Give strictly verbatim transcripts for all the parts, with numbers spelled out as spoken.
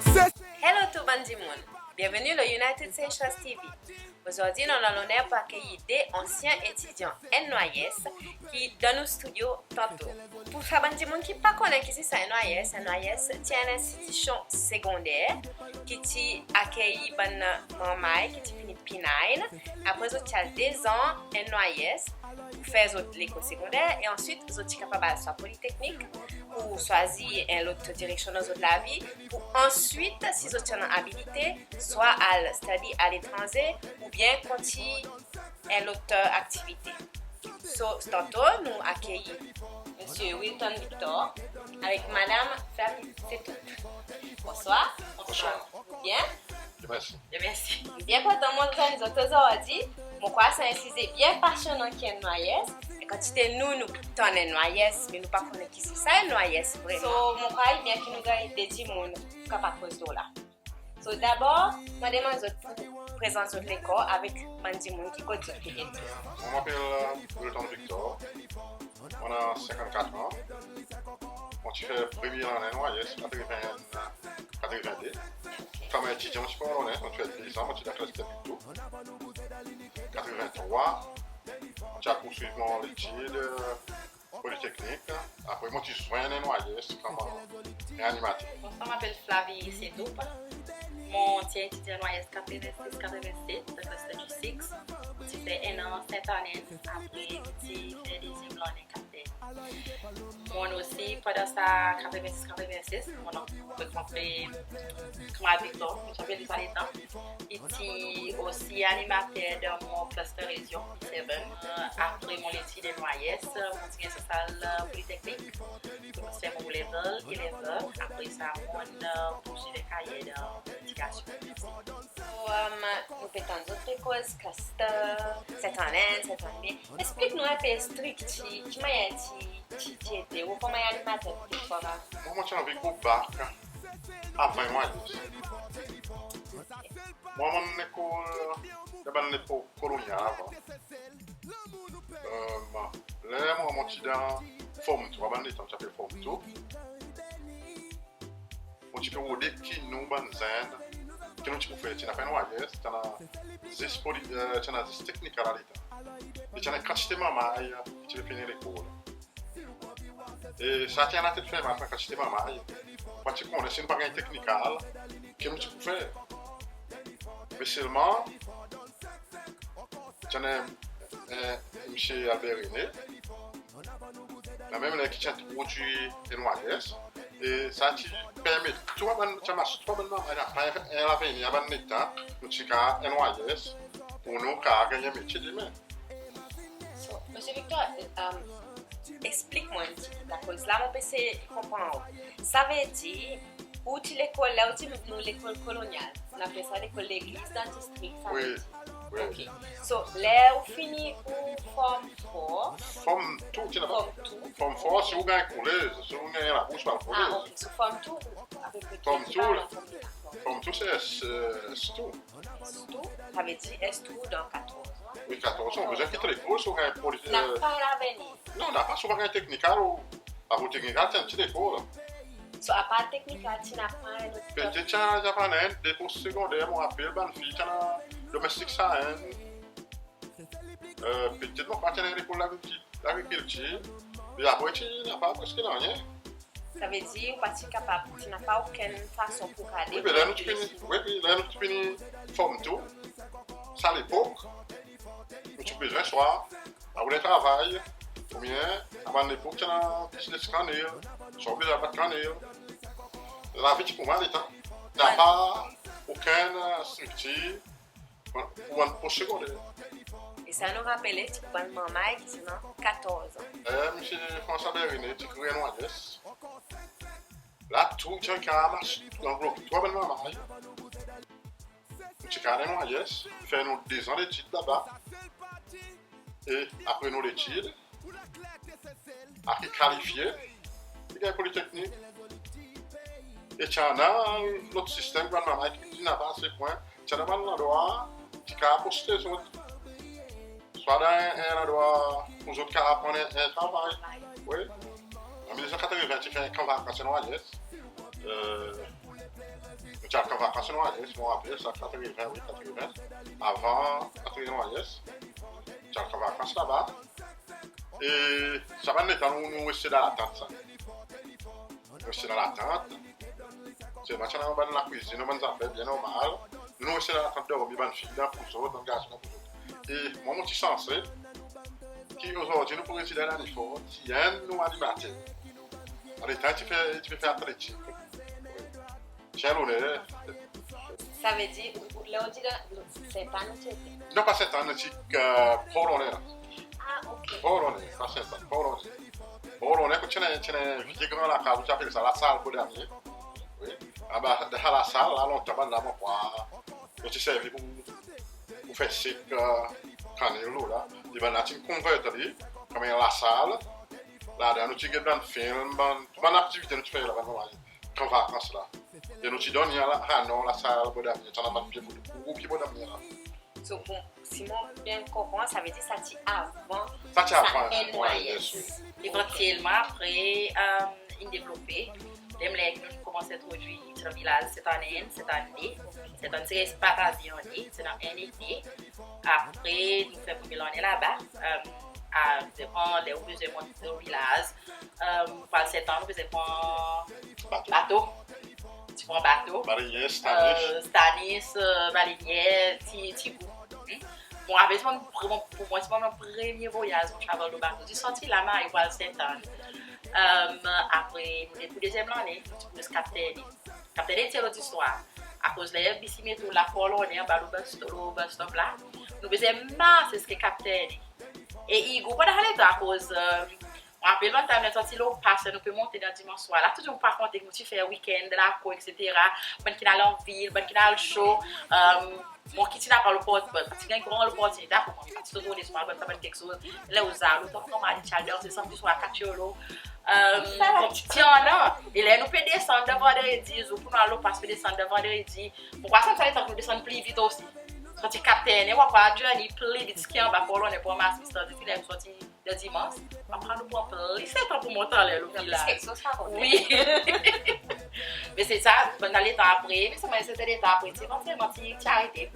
Hello tou bann dimoun. Byenveni lo United Seychelles TV. Ozordi nou annan loner pour akeyi de ansyen etidyan N Y S ki dan nou stidyo tanto. Pour sa bann dimoun ki pa konnen kisisa N Y S, N Y S ti en lenstitisyon segonder ki ti akeyi bann marmay ki ti fini P nine. Apre zot ti al de zan N Y S pour fer zot lekol segonder e answit zot ti kapab al swa politeknik pour swazir en lot direksyon dan zot lavi, pour answit, si zot ti annan abilite, swa al study aletranze oubyen kontinyen en lot aktivite. So, tanto nou akeyi Msye Wilton Victor avek Madanm Flavie Setout. Bonswar. Bonswar. Byen? Mersi. Mersi. Byen kontan mon zwenn zot ozordi. Mon krwar sa en size byen pasyonan ki N Y S. En kantite nou, nou tann N Y S, me nou pa konnen kisisa N Y S vreman. So, mon krwar i byen ki nou ganny de dimoun pour kapab koz lo la. So, dabor, mon demann zot pour prezant zot lekor avek bann dimoun ki kot zot pe ete. Mon apel, e, Wilton Victor. Mon annan senkannkat an. Mon ti fer premye lannen N Y S katreven, katreven de. Konman etidyan, mon ti pran loner, mon ti fer de zan, mon ti dan klas teknik tou. Katreven trwa, mon ti al pourswiv mon letid, e, politeknik. Apre, mon ti zwenn N Y S konman en animater. Bonswar, mon apel Flavie Setout. Mon ti etidyan N Y S katreven sis, katreven set, dan klas teknik six. Mon ti fer en an Sainte-Anne, apre mon ti fer dezyenm lannen Cap-Vert. Mon osi, pandan sa katreven sis, katreven set, mon annan kot mon pe, konman Victor, mon ti pe li sa letan. I ti osi animater dan mon cluster rezyon, P seven. E, apre mon letid N Y S, e, mon ti ganny sa sal, e, politeknik. Mon ti fer mon O level, A level. Apre sa, mon, e, pourswiv en karyer dan ledikasyon. So, e, nou pe tann zot pe koz cluster, Sainte-Anne, Sainte-Anne. Eksplik nou en pe striktir, ki mannyer ti, ti, ti ete ou konman animater pour travay? Mwan, mon ti anvi go back avan N Y S. Mwan, mon lekol, dan bann lepok kolonyal avan. E, ler mwan, mon ti dan Form Two, a bann letan ti apel Form Two. Mon ti pe rode ki nou bann zenn, ki nou ti pou fer, ti napa N Y S, ti annan zis poli-, e, ti annan zis teknikal a letan. E ti annan en kantite marmay ki ti pe fini lekol. E sa ti annan latet fermen, en kantite marmay. Pa ti konnen si nou pa ganny teknikal, ki nou ti pou fer. Me selman, ti annan, e, Msye Albert René, la menm ler ki ti entrodwir N Y S, e sa ti permet tou bann, ti anmas tou bann marmay, napa en, en lavenir a bann letan, nou ti kapab N Y S, pour nou kapab ganny en metye demen. So, Msye Victor, e, eksplik mwan en pti bit, akoz la mon pe esey konpran ou. Savedir, ou ti lekol, ler ou ti nou lekol kolonyal, nou apel sa lekol legliz dan distrik, savedir. Wi, wi. Ok. So, ler ou fini ou Form Four? Form Two, ti napa. Form Two. Form Four, si ou ganny kolez, si ou ganny labours, ou al kolez. A, ok. So, Form Two, ou, apepre Form Two, Form Two, se S, e, S Two. S Two, savedir S Two dan katorz an. Wi, katorz an, ou bezwen kit lekol, si ou ganny poli-, napa lavenir. Non, napa, si ou pa ganny teknikal, ou, apre teknikal, ti annan ti lekol. So, apar teknikal, ti napa en lot? Petet ti annan, ti annan de pos segonder, mon rapel, bann fi, ti annan domestic science. E, petet, mon krwar ti annan lekol lagrikiltir, lagrikiltir. E apre, ti napa preski nanryen. Savedir, ou pa ti kapab, ti napa okenn fason pour gard... Wi, me ler nou ti fini, wi, wi, ler nou ti fini Form Two, sa lepok, nou ti bezwen swa al travay, oubyen, a bann lepok, ti annan biznes kannel, swa ou bezwen bat kannel. Lavi ti pou mal letan. Napa okenn, e, striktir pour bann pos segonder. E sa nou rapele, ti pour bann marmay ki ti annan katorz an. E, Msye François Albert René ti kree N Y S. La tou, ti annan kar mas, anglobé tou bann marmay. Nou ti kapab N Y S, fer nou de zan letid laba. E apre nou letid, akeyi kalifye, ti ganny politeknik. E ti annan lot sistenm, bann marmay ki ti napa ase pwen, ti annan bann landrwa ti kapab poste zot. Swa dan en, en landrwa pour zot kapab aprann en, en travay. Wi. An mil nef san katreven, ti fer en kan vakans N Y S. E, Vakans N Y S, mon rapel sa, katreven, wi, katreven. Avan katreven N Y S, ti al vakans laba. E sa bann letan nou, nou reste dan latant sa. Nou reste dan latant. Selman ti annan bann lakwizin, bann zafer byen normal. Nou, nou reste dan latant dormi, bann fiy dan pou zot, bann garson dan pou zot. E mwan, mon ti sanse ki ozordi nou pou redi dan Lanifor, ti enn nou animater. An letan ti pe, ti pe fer atletik. Ti en loner. Savedir, ou, ou, ler ou dir la, Sentàn ou ti ete? Non, pa Sentàn, nou ti, e, Port Launay la. A, ok. Port Launay, pa Sentàn, Port Launay. Port Launay, kot ti annan, ti annan vye gran lakaz, nou ti apel sa Lasal Bordamie. Wi. Anba, dan sa lasal la, lontan bann la, mon krwar, nou ti servi pour, pour fer sek, e, kannel lo la. E bann la ti'n konverti li konman en lasal. Ladan nou ti get bann film, bann, tou bann aktivite nou ti fer la, bann kan vakans la. E nou ti donn li a, a non, Lasal Bordamie, ti annan bann pye bodan, gro pye bodan la. So, bon, si mon byen konpran, savedir sa ti avan, sa ti avan N Y S. N Y S, wi. Evantyelman apre, e, in devlope. Menm ler nou konmans entrodwir dan vilaz, Sentàn enn, Sentàn de, Sentàn ti res pataze an de, Sentàn enn e de. Apre nou fer premye lannen laba, e, a, depan ler ou bezwen mont dan vilaz, e, pour al Sentàn, ou bezwen pran bato. Bato. Ti pran bato. Balenyer, Stanis. E, Stanis, e, balenyer, ti, ti gou. Hmm. Mon rapel, se mon, mon, pour mwan, se mon premye vwayaz mon travel lo bato. Ti sorti La Mahe pour al Sentàn. E, apre, pour dezyenm lannen, nou ti pou res Cap Ternay. Cap Ternay ti en lot istwar. Akoz ler bis i met ou la Port Launay anba lo bus, lo bus stop la, nou bezwen mars ziska Cap Ternay. E i gou pandan sa letan akoz, e, mon rapel bann time ler ti sorti lo Pas, nou pe monte dan dimanch swar la, toultan pa konte ki nou ti fer weekend la, kou, etsetera. Bann ki'n al an vil, bann ki'n al show, e, mon ki ti napa loportinite, ti ganny gran loportinite, akoz mon pa ti tournen, mon al bann, bann keksoz. Ler ou zalou, ton konmari ti al danse samdi swar Katiolo. E, ti annan. E ler nou pe desann dan vandredi, zour pour nou al lo Pas, pe desann dan vandredi. Mon krwar sa, sa letan ki nou desann pli vit osi. Sorti Cap Ternay, ou a krwar journey pli vit ki anba Port Launay pour anmas distans, depi ler nou sorti dan dimans, apre nou pran plis letan pour mont anler lo vilaz. Plis keksoz a rakonte. Wi. Me se sa, bann letan apre, me selman se letan apre, ti evantyelman ti, ti arete.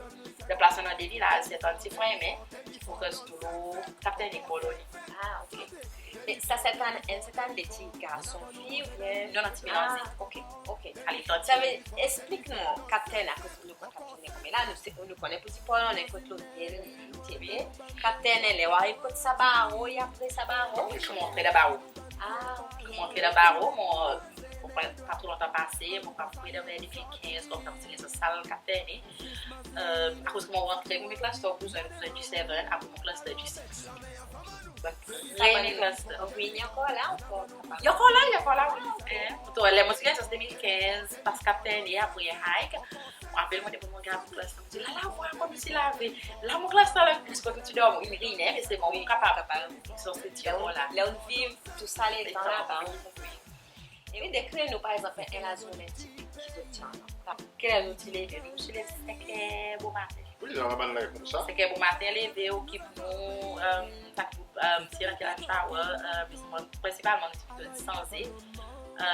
Dan plas annan de vilaz, Sentàn ti fermen, ti focus tou lo Cap Ternay, Port Launay. A, ok. Me sa Sentàn enn, Sentàn de, ti garson, fiy oubyen? Non, non, ti melanze. A, ok, ok. Sa letan ti... Savedir, eksplik nou, Cap Ternay, akoz nou konnen Cap Ternay konbyen la, nou, se, nou konnen pour dir Port Launay kot lotel, wi. Cap Ternay, ler ou ariv kot Sabaro, e apre Sabaro? Wi, mon antre dan Baro. A, ok. Mon antre dan Baro, mon, mon pa, pa tro lontan pase, mon krwar apre dan de mil kenz, konmsa ti annan sa sal Cap Ternay. E, akoz ki mon rantre, mon met cluster, bouzwen, bouzwen G seven, apre mon cluster G six. Sa bann cluster. Donk, wi, i ankor la, ankor. I ankor la, i ankor la, wi. A, ok. E, tou, ler mon ti ganny sans de mil kenz, pas Cap Ternay, apre hike. Mon rapel mon depi mon gard mon cluster, mon dir, la, la, vwar konman i lave. La mon cluster la, plis kot ou ti dormi, i rinen, me selman ou kapab, kapab, son senti ankor la. Ler ou viv tou sa letan laba, wi. E wi, dekrir nou, par egzanp, en lazournen tipik ki zot ti annan. Ki ler nou ti leve? Nou ti leve senk er bomaten. Wi, dan bann ler konmsa. Senk er bomaten leve, okip nou, e, sa ki, e, si annan ki al shower, e, prensipalman nou ti plito sanze. E,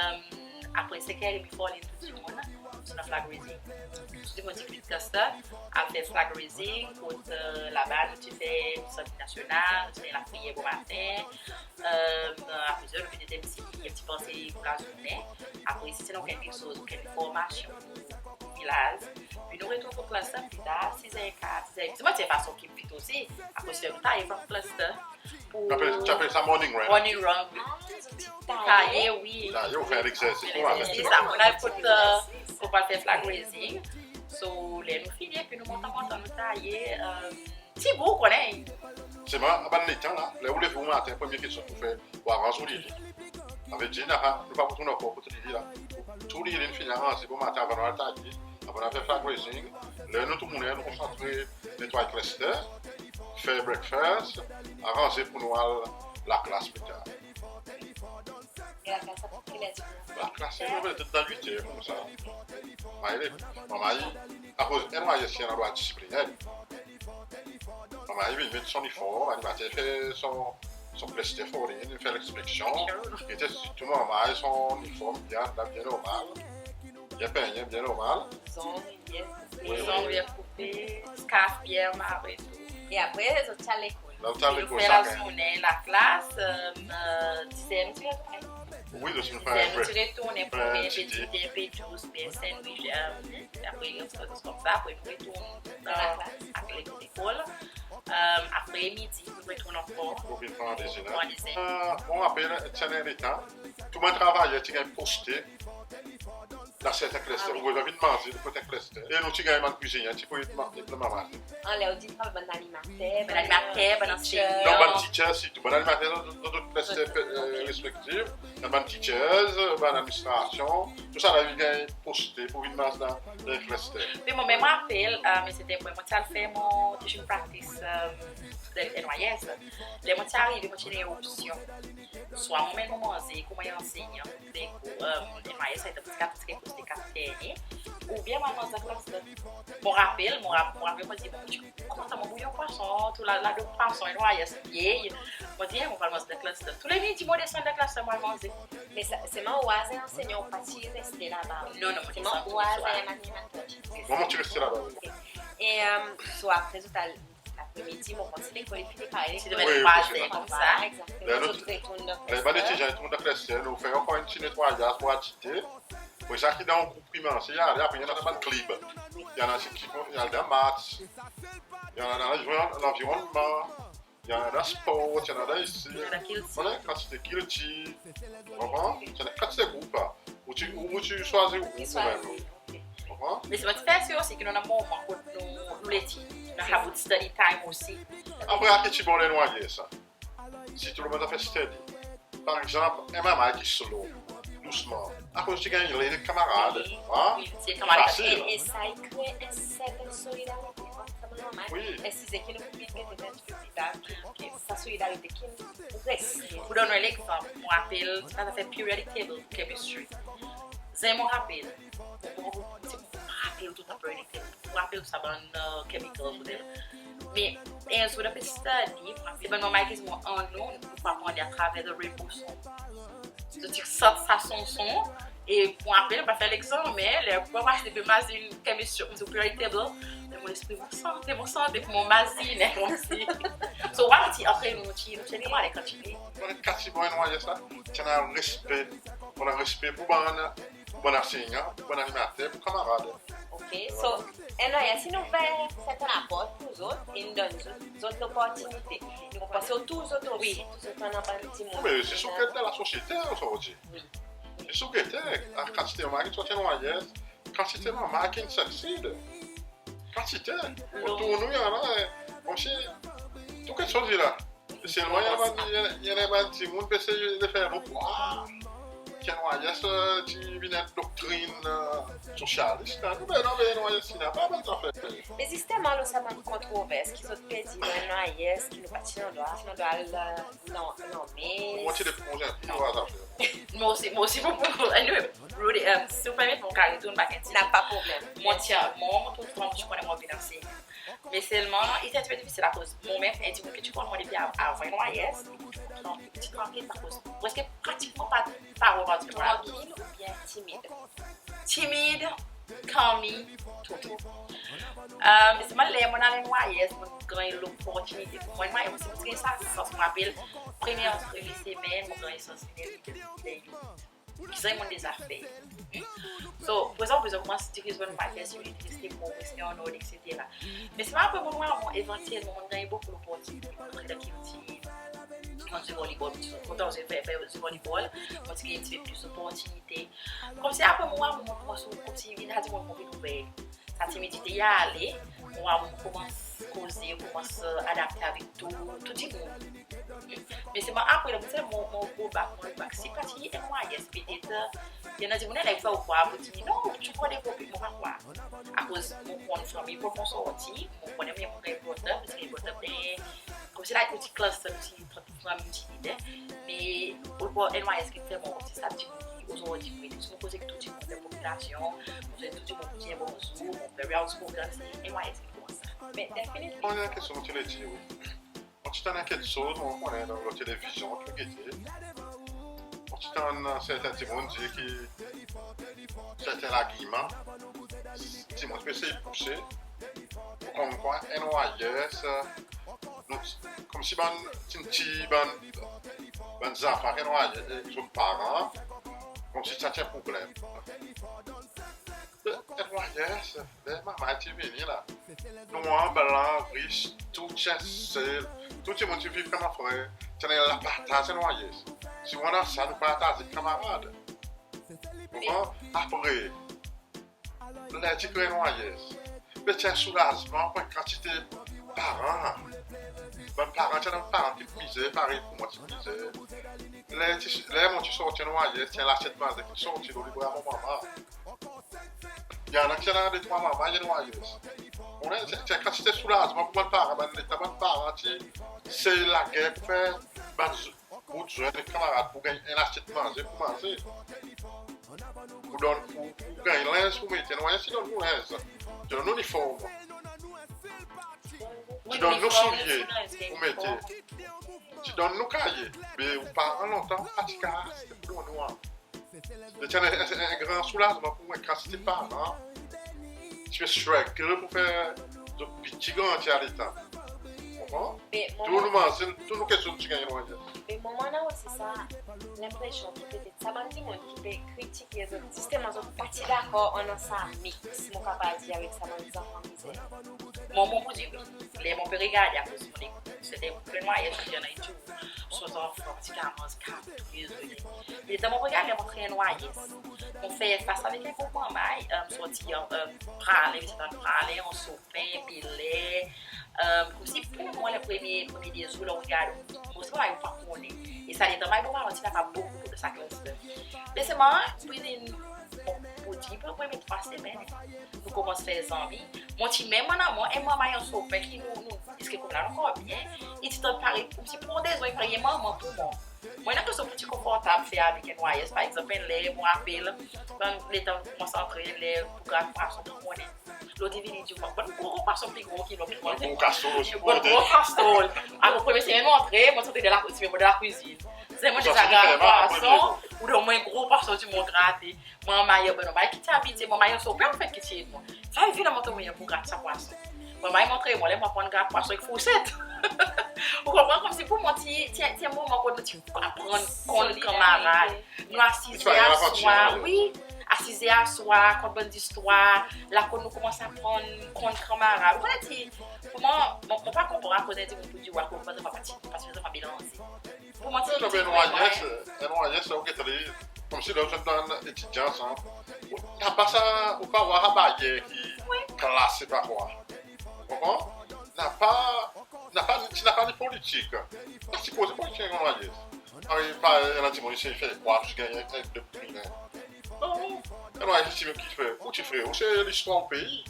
apre senk er edmi, fodre nou tou dimoun, nou ti annan flag raising. Tou dimoun ti kwit cluster, al fer flag raising, kot, e, laba nou ti fer sant nasyonal, nou ti fer lapriyer bomaten. E, apre sa, nou vin met en pti, en pti panse pour lazournen. Apre, si ti annan okenn keksoz, okenn formasyon pour vilaz, wi, nou retourn kot cluster pli tar, sis er e kar, sis er, ti manti, fason ki vit osi, akoz nou taye bann cluster pour... Ti apel, ti apel sa morning run. Morning run, wi. A, ti taye. Taye, wi. Taye, ou fer legzersis, ou fer legzersis, apre nou al kot, e, pou al fer flag raising. So, ler nou fini, epi nou mont, mont, nou taye, e, ti bout, ou konnen. Selman, a bann letan la, ler ou leve bomaten, premye keksoz ou fer, ou aranz ou lili. Savedir, nou pa, nou pa pou tourn ankor kot lili la. Tou lili in fini aranze bomaten avan nou al taye, avan nou al fer flag raising. Ler nou tou moun, nou konsantre netway cluster, fer breakfast, aranze pour nou al laklas pli tar. E laklas, sa ki ler ti pou... Laklas, se dan wit er konmsa. Manman i, manman i, akoz N Y S i en landrwa disiplinen. Manman i vin met son iniform, animater fer son, son cluster fodre, vin fer lenspeksyon. Enspeksyon. I ti, tou manman i, son iniform byen, byen normal. Byen penyen, byen normal. Zong byen koupe. Wi, wi. Zong byen koupe, scarf byen mare tou. E apre zot ti al lekol. La zot ti al lekol, lazournen, laklas, dizer nou ti retournen. Wi, zot ti fer en break. Dizer nou ti retournen, fer en ti diner, en pe dous, byen sandwich, apre en ti zis koumsa, apre nou retourn dan laklas, al lekol. Apre midi, nou retourn ankor. Pou vin pran dezene. Pran dezene. Mon rapel, ti annan letan, tou bann travayer ti ganny poste dan serten cluster, ou bezwen vin manze dan serten cluster. E nou ti ganny bann kwizinyen, ti pou manze. Anler ou dir bann animater, bann animater, bann ansennyan. Non, bann teachers sirtou. Bann animater dan zot cluster respektif, bann teachers, bann administrasyon, tousala i ganny poste pou vin manz dan cluster. Me mwan menm mon rapel, me se vreman, mon ti al fer mon teaching practice dan N Y S. Ler mon ti arive, mon ti annan opsyon. Swa mon menm mon manze, konman en ansennyan, N Y S, sa i ti kapab poste kapten, oubyen mon al manz dan cluster. Mon rapel, mon rapel, mon dir, mon dir, konman sa, mon bouyon pwason, tou la, ladan pwason, N Y S, byen. Mon dir, mon al manz dan cluster. Tou le midi mon desann dan cluster, mon al manze. Me sa, selman ou as en ansennyan, ou pa ti reste laba? Non, non, mon ti reste laba. Mwan mon ti reste laba, wi. E so apre zot al lapremidi, mon panse lekol i fini parey. Ti devret trwa zer koumsa. Egzakteman. Ler nou, ler bann etidyan i retourn dan cluster, nou fer ankor en ti netwayaz pou agite. Apre sa ki dan group ki manze, ale, apre i annan bann klib. I annan ki, i annan dan match, i annan dan lanvironnman, i annan dan spor, i annan dan isi. I annan dan kiltir. Voilà, kantite kiltir. Konpran? I annan kantite group. Ou ti, ou ti swazir ou group ou menm. Konpran? Me se pa ti fer sir osi ki nou annan moman kot nou, nou leti, nou about study time osi. Apre, a ki ti bon N Y S sa? Si tou dimoun ti a fer study. Par egzanp, en manmay ki slow, dousman. Akoz ti ganny led ek kanmarad, an? Wi, ti ganny led ek kanmarad. Fasil. E, e sa i kree en serten solidarite ant bann manmay. Wi. E si se ki nou pou vin gete dan pli tar, ki sa solidarite ki'n reste. Pou donn ou en legzanp, mon rapel, ti annan zafer periodic table chemistry. Zen mon rapel, mon, mon, mon, mon rapel tou sa periodic table. Mon rapel tou sa bann, e, chemical, whatever. Me en zour dan pe study, mon rapel bann manmay ki dir mwan, an nou, nou pou aprann atraver the rainbow song. Zot ti sant sa sonson, e mon rapel, mon pa fer legzanmen, ler mon asize pe mazin chemistry, mon dir periodic table, dan mon lespri mon sante, mon sante pou mon mazin, konmsi. So, wan ti antre nou, nou ti, nou ti annan kanmarad kantite. Mon annan kantite, bon, N Y S sa, ti annan respe, mon annan respe pou bann, pou bann ansennyan, pou bann animater, pou kanmarad. Ok, so, N Y S in ouver serten laport pou zot, in donn zot, zot loportinite. Mon panse tou zot osi, tou zot annan bann dimoun. Wi, me zis ou get dan lasosyete ozordi. Wi. Zis ou get, a kantite manmay ki sorti N Y S, kantite manmay ki'n succeed. Kantite. Otour nou i annan, e, konmsi tou keksoz i la. Selman i annan, i annan, i annan bann dimoun pe esey fer nou krwar ki N Y S, e, ti vin en doktrin, e, sosyalis la. Non, me non, me N Y S i napa bann zafer. Me zisteman, lo sa bann kontrovers ki zot pe dir lo N Y S, ki nou pa ti nandrwa, ti nandrwa al, e, non, non, me... Mon ti depoz en pe lo sa zafer. Mwan osi, mwan osi, mon, anyway, Rudy, e, si ou permet, mon kapab retourn back en ti pe. Napa problenm. Mon ti, mwan, mon tou, tou, mon ti konnen mon anvi lanse. Me selman, i ti en ti pe difisil akoz mwan menm, en dimoun ki ti konn mwan depi av-, avan N Y S, i ti trankil akoz preski pratikman pa, pa war parti. Trankil oubyen timid? Timid, kanmi, tou. E, me selman ler mon al N Y S, mon ganny loportinite. Pou mwan, N Y S, mon ti ganny sa sans, mon rapel, premye, premye semenn, mon ganny sans vin envite. Kisa i mon'n deza fer. So, prezan, prezan, konman si ti vin zwenn matyas, si ou ti reste pov, reste an ord, etsetera. Me selman apre mon war, mon evantyelman, mon ganny bokou loportinite. Mon antre dan kiltir, mon zwe volibol, mon ti kontan zwe, fer, fer, zwe volibol, mon ti ganny en ti pe plis loportinite. Konmsi apre mon war, mon konmans, konmsi vin, sa dimoun mon vin ouver. Sa timidite i ale, mon war mon konmans koze, konmans, e, adapte avek tou, tou dimoun. Me selman apre la, mon, mon go back, mon look back. Si pa ti N Y S, petet, e, i annan dimoun, ler i fer ou krwar, pou dir, non, ou ti ankor devlope, mon pa krwar. Akoz mon konn fanmir kot mon sorti, mon konnen, me mon ganny brought up, mon ganny brought up dan, konmsi la, en ti klas, en ti, en ti, en ti lide. Me, ou war N Y S ki fer mwan, konmsi sa dimoun ki ozordi, mon koz ek tou dimoun dan popilasyon, mon dir tou dimoun byen bonzour, mon very outspoken, se N Y S ki konmans sa. Me, definitely. Mon annan en kestyon, mon ti le dir, wi. Mon ti tann en keksoz, mon konnen dan televizyon, ki gete. Mon ti tann serten dimoun dir ki serten largiman, dimoun pe esey pouse pour konmkwa N Y S, nou, konmsi bann, ti, ti, bann, bann zanfan N Y S, zot paran, konmsi sa ti en problenm. N Y S, ler manrmay ti vini la, nwanr, blan, ris, tou ti en sel, tou dimoun ti viv konman frer, ti annan lapartaz N Y S. Si ou annan sa, nou partaz ek kanmarad. Konpran? Apre, ler ti kre N Y S, be ti en soulazman pour en kantite paran. Bann paran, ti annan paran ki mizer, parey pour mwan ti mizer. Ler ti, ler mon ti sorti N Y S, ti en lasyet manze ki sorti lo lebra mon manman. I annan ki ti annan de trwa manman N Y S. Ou konpran? Ti, ti en kantite soulazman pour bann paran, bann letan bann paran ti sey lager pour fer bann bout zwenn ek kanmarad pour ganny en lasyet manze pour manze. Pour donn, pour, pour ganny lenz pour mete. N Y S ti donn nou lenz, ti donn nou iniform, ti donn nou soulye pour mete, ti donn nou kaye. Be ou paran lontan pa ti kapab aste pour donn ou. Be ti annan en, en, en gran soulazman pour en kantite paran ki pe struggle pour fer zot piti grandi a letan. Konpran? Be tou nou manze, tou nou keksoz ti ganny N Y S. Be mwan mon annan osi sa lenpresyon ki petet sa bann dimoun ki pe kritike zot, zisteman zot pa ti dakor annan sa mix, mon kapab dir, avek sa bann zanfan mizer. Mwan mon pou dir wi, ler mon pe regarde, akoz mon serten N Y S ki annan, i tou son zanfan ti kapab manz kat tou lezot. Letan mon regarde, mon antre N Y S, mon fer fas avek en group manmay, e, sorti, e, Praslin, vizit Praslin, Anse Aux Pins, Bel Air, e, konmsi pour mwan, le premye, premye de zour, ler ou regarde, mon se pa, ou pa konnen. E sa letan, manmay, mon pa ti kapab bokou dan sa klas la. Me selman, wi, bon, pour dir, pour, pour en trwa semenn, nou konmans fer zanmi. Mon ti menm annan mwan en manmay Anse Aux Pins ki nou, nou, eski konmsi la nou ankor byen, i ti tann parey, konmsi pour de zan, i parey en manman pour mwan. Mwan, annan keksoz pour ti konfortab fer avek N Y S, par egzanp, en ler mon rapel, kan letan nou konmans antre, ler pour grab pwason, mon konnen. Lot i vini dir mwan, bann gro, gro pwason pli gro ki nou, ki mwan. Gro kastol osi. Bann gro kastol. Apre premye semenn mon antre, mon ti antre dan la, ti menm dan lakwizin. Se mwan deza grab pwason, ou donn mwan gro pwason, ti mwan grate. Mwan, manmay, bon, manmay ki ti abitye, mwan, manmay Anse Aux Pins anfen ki ti ed mwan. Sa i vin anmontre mwan pour grat sa pwason. Mwan, manmay montre mwan, ler mon aprann grat pwason ek fourset. Ou konpran, konmsi pour mwan ti, ti, ti en moman kot nou ti aprann konn kanmarad. Nou asize aswar, wi, asize aswar, kont bann zistwar, la kot nou konmans aprann konn kanmarad. Ou konn ti, pour mwan, mon, mon pa konpran akoz en dimoun pou dir, wi, akoz mon pa ti, pa ti, pa ti melanze. Pour mwan, ti, non, ti me N Y S, N Y S, ou get li, konmsi ler ou dan etidyan, sa. Napa sa, ou pa war sa baryer ki klas, se pa kwa. Ou konpran? Napa, napa, ti napa ni politik. Pa sipoze politik N Y S. Parey, parey, i annan dimoun i esey fer krwar, zis ganny en, en doktrinen. Non, N Y S ti menm ki fer, ou ti fer, ou se listwar ou pei.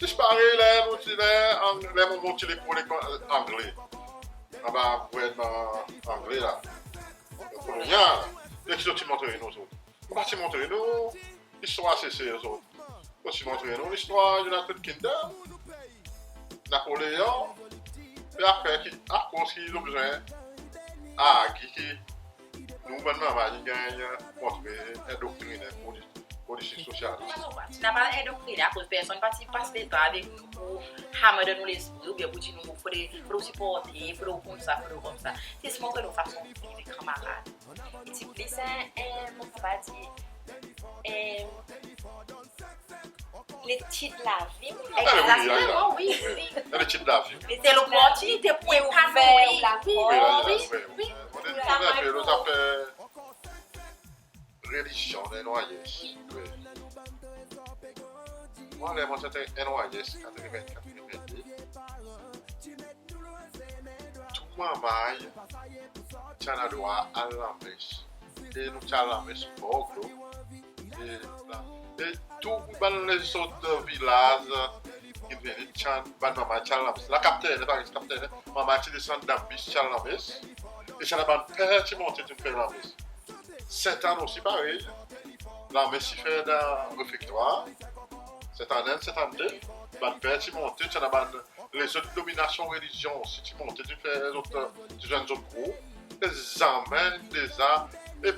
Zis parey ler nou ti, ler, an, ler mon, mon ti lekol angle. Anba gouvernman angle la. Kolonyal. E ki zot ti montre nou, zot? Zot pa ti montre nou listwar Sesel, zot. Zot ti montre nou listwar United Kingdom, Napoleon, e afer ki, akoz ki zot bezwen argi ki nou bann manmay i ganny montre en doktrinen, en poli-, politik sosyalis. Ti napa en doktrinen, akoz personn pa ti pas letan avek nou pour hammer dan nou lespri, oubyen pour dir nou, fodre, fodre ou siporte, fodre ou konmsa, fodre ou konmsa. Ti zis montre nou fason viv ek kanmarad. I ti plis en, en, mon pa dir, en, letid lavi. Egzakteman, wi, wi. Letid lavi. Se loportinite pour epanouir, wi, wi, wi. Mon ti annan en pe lo zafer relijyon dan N Y S. Wi. Mwan, ler mon ti antre N Y S, katreven, katreven de, tou manmay ti annan drwa al lanmes. E nou ti al lanmes bor dlo. E la, e tou bann lezot vilaz ki vini, ti annan bann manmay ti al lanmes. La Cap Ternay, par egzanp, Cap Ternay, manmay ti desann dan bis, ti al lanmes. E ti annan bann per ti monte, ti fer lanmes. Sentàn osi parey, lanmes ti fer dan refektwar. Sentàn enn, Sentàn de, bann per ti monte, ti annan bann lezot denominasyon relijyon osi ti monte, ti fer zot, ti zwenn zot group. E zanmen deza, e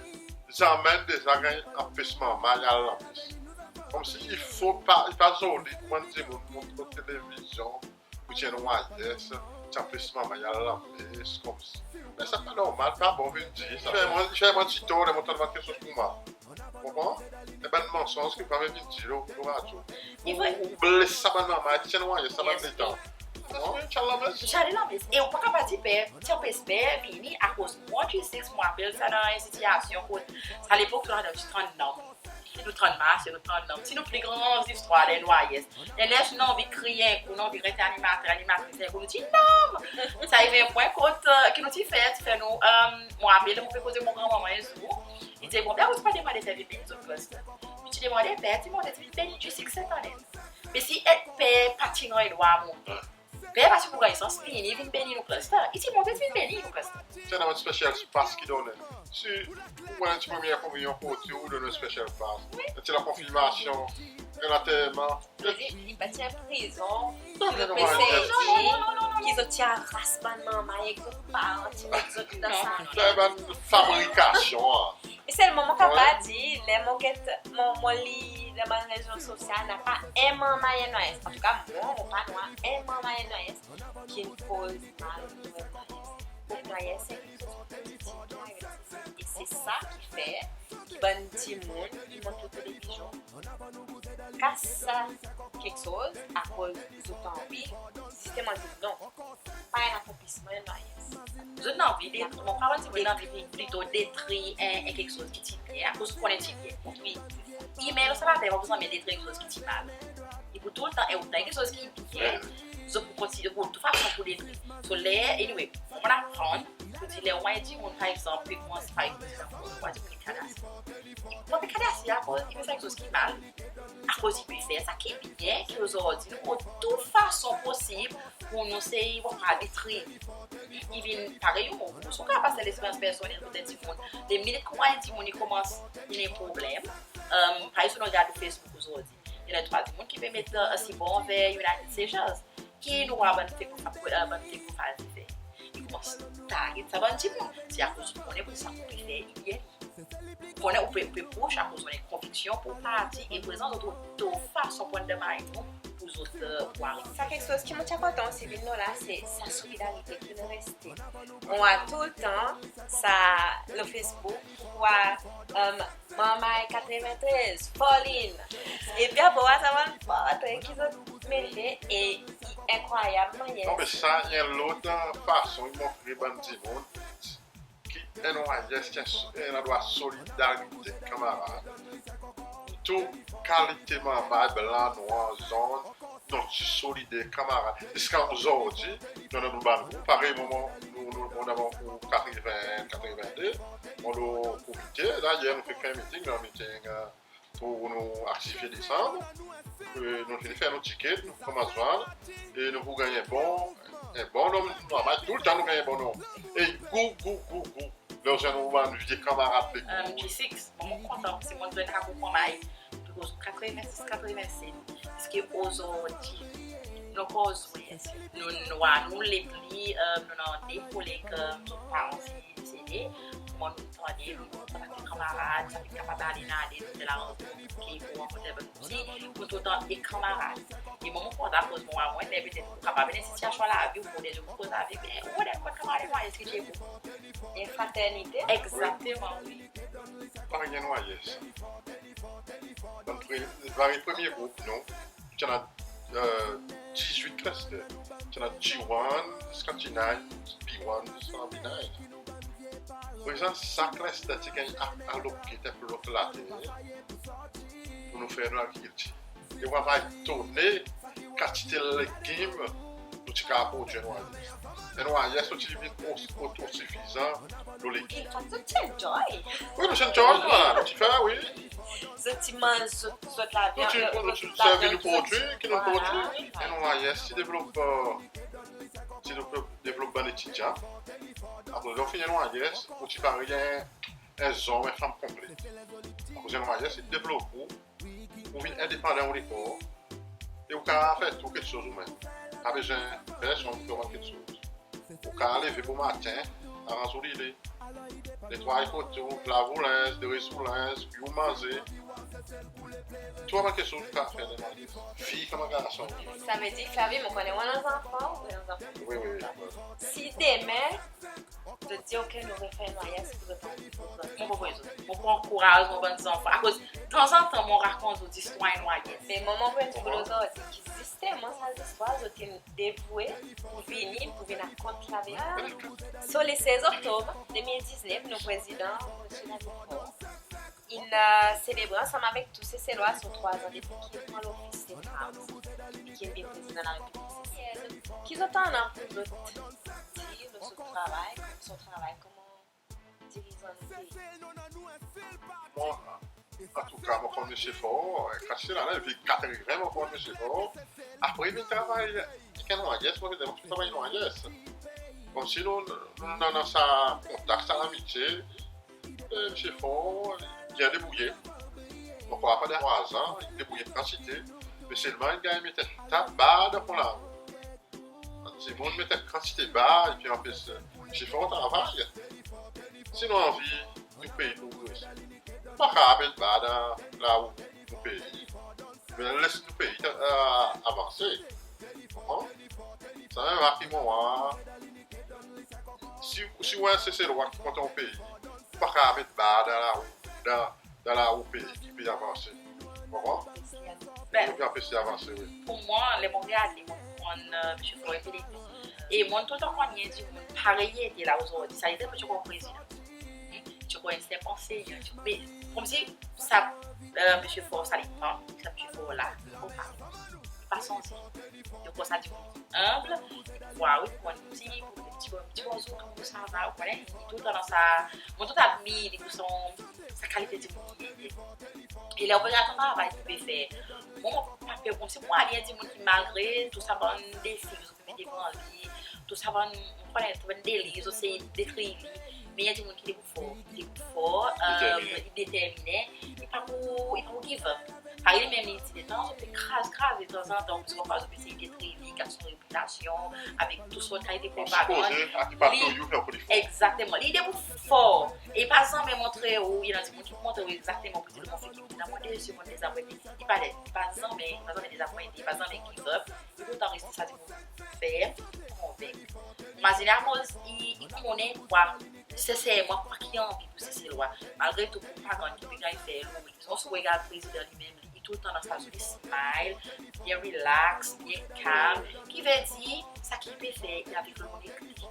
zanmen deza ganny anpes manmay al lanmes. Konmsi i fo pa, i pa zoli pour bann dimoun mont lo televizyon pour dir N Y S ti anpes manman i al lanmes konmsi. Me sa pa normal, pa bon vin dir sa. Fer mwan, fer mwan ti tor, ler mon tann bann keksoz pour mwan. Konpran? E bann mansonz ki pa vin dir lo, lo radyo. Ou, ou bles sa bann manman, ti N Y S sa bann letan. Konpran? Ti al lanmes. Ti al lanmes. E ou pa kapab dir per, ti anpes per vini akoz mwan G six, mon rapel sa dan en sitiyasyon kot sa lepok tou ladan ti trant nonm. Nou trant masye, nou trant nonm. Ti nou pli gran zistwar dan N Y S. Ler nou anvi kriy en kou, nou anvi ret animater, animatris en kou, nou ti nonm. Sa i vin pwen kot, e, ki nou ti fer, ti fer nou, e, mon rapel, mon pe koz avek mon granmanman en zour. I dir, bon, be ou ti pa demande per vin beni zot cluster. Mon ti demande per, ti monte, ti vin beni G six set annen. Me si e per pa ti ganny drwa monte, per pa ti pou ganny sans vini, vin beni nou cluster. I ti monte, ti vin beni nou cluster. Ti annan en special pass ki donnen. Si ou pran en ti premye kominyon kot ou, ou donn en special pass. Wi. En ti lakonfirmasyon, en lanterman. Ve dir, i pa ti en prizon. Non, non, non, non, non, non, non, non, non. Ki zot ti aras bann manman e group paran ti met zot dan sa. Sa bann fabrikasyon, an. E selman mon kapab dir, ler mon get, mon, mon lir dan bann rezo sosyal, napa en manman N Y S. Antouka mwan, mon pa nwa en manman N Y S ki'n koz mal lo N Y S. N Y S se keksoz pozitif ki arive dan sosete. E se sa ki fer ki bann dimoun i mont lo televizyon, kas sa keksoz akoz zot anvi zisteman dir non, pa en akonplisman N Y S. Zot anvi detri, mon pa konn si zot anvi plito detri en, en keksoz ki ti byen, akoz ou konnen ti byen. Wi. Email sa pa fer, pa bezwen detri en keksoz ki ti mal. I pou toultan, e otan en keksoz ki byen, zot pou kontinyen, zot pou trouv fason pour detri. So ler, anyway, mon aprann pour dir ler ou war en dimoun, par egzanp, pe konmans, par egzanp, ou war en dimoun i kadasye. I pa pe kadasye akoz i pe fer keksoz ki mal. Akoz i pe fer sa ki byen, ki ozordi nou trouv tou fason posib pour nou sey, bon, detri. I vin parey ou, ou kapab pas en leksperyans personnel kot en dimoun. Deminit ou war en dimoun i konmans vin en problenm, e, parey si nou regard Facebook ozordi, i annan trwa dimoun ki pe met, e, sibor anver United Seychelles. Ki nou war bann fake profile, e, bann fake profile ki fer? I konmans target sa bann dimoun. Se akoz ou konnen pour sa ki ou pe fer i byen. Konnen ou pe, ou pe push akoz ou annan konviksyon pour parti, e prezan zot trouv tou fason pour undermine nou, pour zot, e, war. Sa keksoz ki mon ti a kontan osi vin lo la, se sa solidarite ki nou reste. Mon war toultan sa lo Facebook, ou war, e, Manmay katreventrez, Pauline. Epi apre ou war sa bann portre ki zot mete, e i enkrwayab mannyer. Non, me sa i en lot fason i montre bann dimoun ki N Y S ti en, en landrwa solidarite, kanmarad. Tou kalite manmay, blan, nwanr, zonn, nou ti solider, kanmarad. Ziska ozordi, nou annan nou bann group, parey mwan, nou, nou, nou annan mon group katreven, katreven-de, mon lo komite. Dayer nou fek fer miting, nou miting, e, pour nou aktiv Desanm. E, nou fini fer nou tiket, nou konmans vann, e nou pou ganny en bon, en bon nonm, nonm, toultan nou ganny en bon nonm. E gou, gou, gou, gou. Ler ou zwenn ou bann vye kanmarad pe gou. E, G six, mwan mon kontan, si mon zwenn sa group manmay, akoz katreven sis, katreven set, ziska ozordi, nou ankor zwe, nou, nou, nou lepli, e, nou annan de koleg, e, zot paran ti desede, mwan nou tande, nou kontakte kanmarad, sa ki kapab ale dan de, nou fer larankontre, ki pou rankontre avek nou osi, nou toultan e kanmarad. E mwan mon kontan akoz mwan, mwan, ler petet ou kapab vin dan sitiasyon lavi, ou konnen, ou koz avek, e, ou konnen kot kanmarad, mwan, eski ti e bon. En fraternite. Egzakteman, wi. Parey N Y S. Dan pre-, parey premye group, nou ti annan, e, dizwit cluster. Ti annan G one ziska G nine, B one ziska B nine. Prezan sa cluster ti ganny a-, allocate pour lot later pour nou fer nou lagrikiltir. E ou ava etonnen kantite legim nou ti kapab prodwi N Y S. N Y S nou ti vin o-, otosifizan lo legim. Zot ti enjoy. Wi, nou ti enjoy, nou ti fer, wi. Zot ti manz zot, zot lavian, nou ti, nou ti servi nou prodwi ki nou prodwi. N Y S ti devlop, e, ti devlop, devlop bann etidyan. Apre ou fini N Y S, ou ti parey en, en zonm, en fanm konple. Akoz N Y S ti devlop ou, ou vin endepandan ou lekor, e ou kapab fer tou keksoz ou menm. Pa bezwen personn pour fer ou bann keksoz. Ou kapab leve bomaten, aranz ou lile, netway kote ou, lav ou lenz, dres ou lenz, bwi ou manze. Tou bann keksoz ki ou kapab fer dan en maryaz. Fi konman garson. Savedir, Flavie, mon konnen ou annan zanfan, ou annan zanfan. Wi, wi, wi. Si demen zot dir, "OK, nou refer NYS pour zot." Mon pou ankouraze mon bann zanfan. Akoz tanzantan mon rakont zot zistwar NYS. Me mwan mon pou dir zot ki zisteman sa zistwar zot in devwe pour vini, pour vin rakont sa. So, le sez Oktob de mil diznef, nou Prezidan, Msye David Faure, in, e, selebre ansanm avek tou Seselwa son trwa an depi ki in pran lofis State House e ki in vin Prezidan Larepiblik Sesel. Ki zot annan pour zot dir lo son travay, son travay konman dirizan nou pei? Mwan, antouka, mon konn Msye Faure, e, kan ti lannen, depi katreven, mon konn Msye Faure. Apre, i vin travay avek NYS, mwan, i vin travay NYS. Konmsi nou, nou annan sa kontak, sa lamitye, e, Msye Faure, i byen debourye. Mon krwar pandan trwa an, i debourye kantite, me selman i ganny met en ta bar dan pon larout. Dimoun met en kantite bar, epi anpes, e, Msye Faure travay. Si nou anvi nou pei progrese, pa kapab met bar dan larout nou pei. Me les nou pei, e, avanse. Konpran? Sa menm ki mon war, si, si ou en Seselwa ki kontan ou pei, pa kapab met bar dan larout, dan, dan larout pei ki pe avanse. Konpran? Ben, nou pe anpes li avanse, wi. Pour mwan, ler mon realize, mon konn, e, Msye Faure e, e mon toultan konn dimoun parey i ete la ozordi, sa i ete pou ti konn Prezidan. Ti konn en senp ansenyan, ti, me konmsi sa, e, Msye Faure sa letan, sa Msye Faure la, i pa, i pa sanze. Donk, konmsa, dimoun ki enb, i pou vwar ou, i pou dir, ti, ti bonzour, koman sa va, ou konnen, i toultan dan sa, mon toultan admir li pour son, sa kalite dimoun ki li ete. E ler ou pe gard son travay ki i pe fer, mon, mon pa pe, konmsi mon war li en dimoun ki, malgre tou sa bann defi, mete devan li, tou sa bann, ou konnen, tou bann deli zot sey detri li, me i en dimoun ki debout for, ki debout for, e, determinen, i pa pou, i pa pou give up. Parey li menm i dir, letan zot pe kraz, kraz li tanzantan, zot pe sey detri li, kas son repitasyon, avek tou sort kalite propagann. Egzakteman. Li debout for. E i pa zanmen montre ou, i annan dimoun ki pou montre ou egzakteman pour dir, mon fer ki, dan mon de segonn dezapwente. I pa, i pa zanmen, i pa zanmen dezapwente, i pa zanmen give up. I toultan reste sa dimoun ferm, konvenk. Mazinen akoz i, i konnen kwa, senserman, kwa ki i anvi pour Seselwa. Malgre tou propagann ki pe ganny fer lo rezo, si ou regard Prezidan li menm, li, i toultan dan sa zoli smile, byen relax, byen kalm, ki vedir sa ki i pe fer i avek lonneti.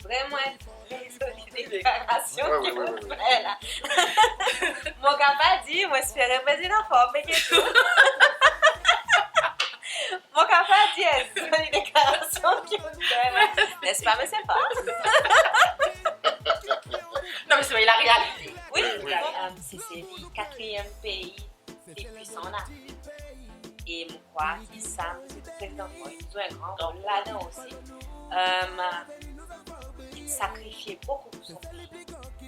Vreman en tre zoli deklarasyon ki ou'n fer la. Mon kapab dir, mon espere Prezidan Faure pe get ou. Mon kapab dir en zoli deklarasyon ki ou'n fer la. N'est-ce pas, Msye Faure? Non, me se la realite. Wi, wi. E, Sesel i katriyenm pei pli pwisan an Afrik. E mon krwar ki sa, Prezidan Faure i zwe en gran rol ladan osi. E, i sakrifye bokou pour son pei.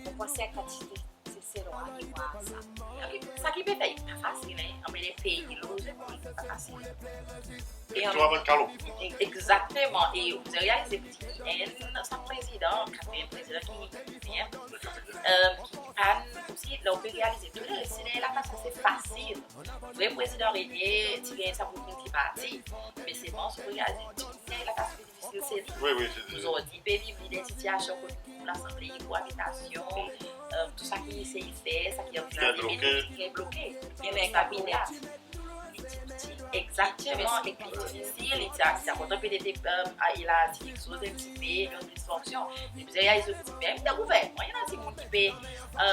Mon panse en kantite Seselwa i war sa. Sa ki pe fer i pa fasil, en. Anmenn en pei lo zekonmi, i pa fasil. E, e, egzakteman. E ou realize ki enn sa prezidan, katriyenm prezidan ki vin, e, ki pa, osi, la ou pe realize tou le, si ler latas se fasil, vre prezidan René ti ganny sa bout miltiparti, me selman si ou realize tou le latas pe difisil, se li. Wi, wi, se li. Ozordi pe viv dan en sitiyasyon kot pour Lasanble, pour abitasyon, e, tou sa ki i esey fer, sa ki anvizaze, byen bloke. Byen bloke. Byen bloke. Egzakteman, e pli difisil, i ti a, i ti a kontan petet, e, a, i a dir keksoz en pti pe, dan disfonksyon. Me i dir, i dir, menm dan gouvernman, i annan dimoun ki pe, e,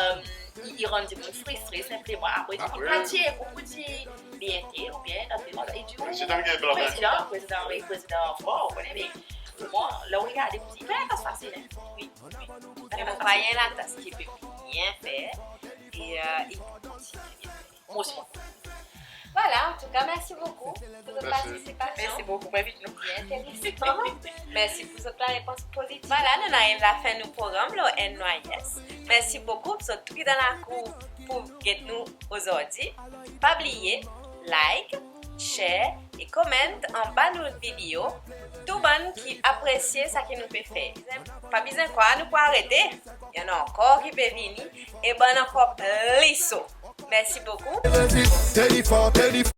i, i rann dimoun fristre senpleman. Apre, i pa dir, ou pou dir, byen tel, oubyen dan tel, i dir, prezidan, prezidan, wi, prezidan Faure, ou konnen, me pour mwan, ler ou regarde, i pa en tas fasil, en. Wi, wi. E mon krwar i en latas ki pe byen fer, e, e, i pou kontinyen byen fer. Mwan osi. Vwala, antouka, mersi bokou pour zot partisipasyon. Mersi bokou pour envit nou. Byen enteresan. Mersi pour zot larepons pozitiv. Vwala, nou'n ariv lafen nou progranm lo NYS. Mersi bokou pour zot ki dan lakour pour get nou ozordi. Pa bliye, like, share e comment anba nou video. Tou bann ki apresye sa ki nou pe fer, pa bezwen krwar nou pou arete. I annan ankor ki pe vini e bann ankor pli so. Mersi bokou. Tell it, tell it, tell it.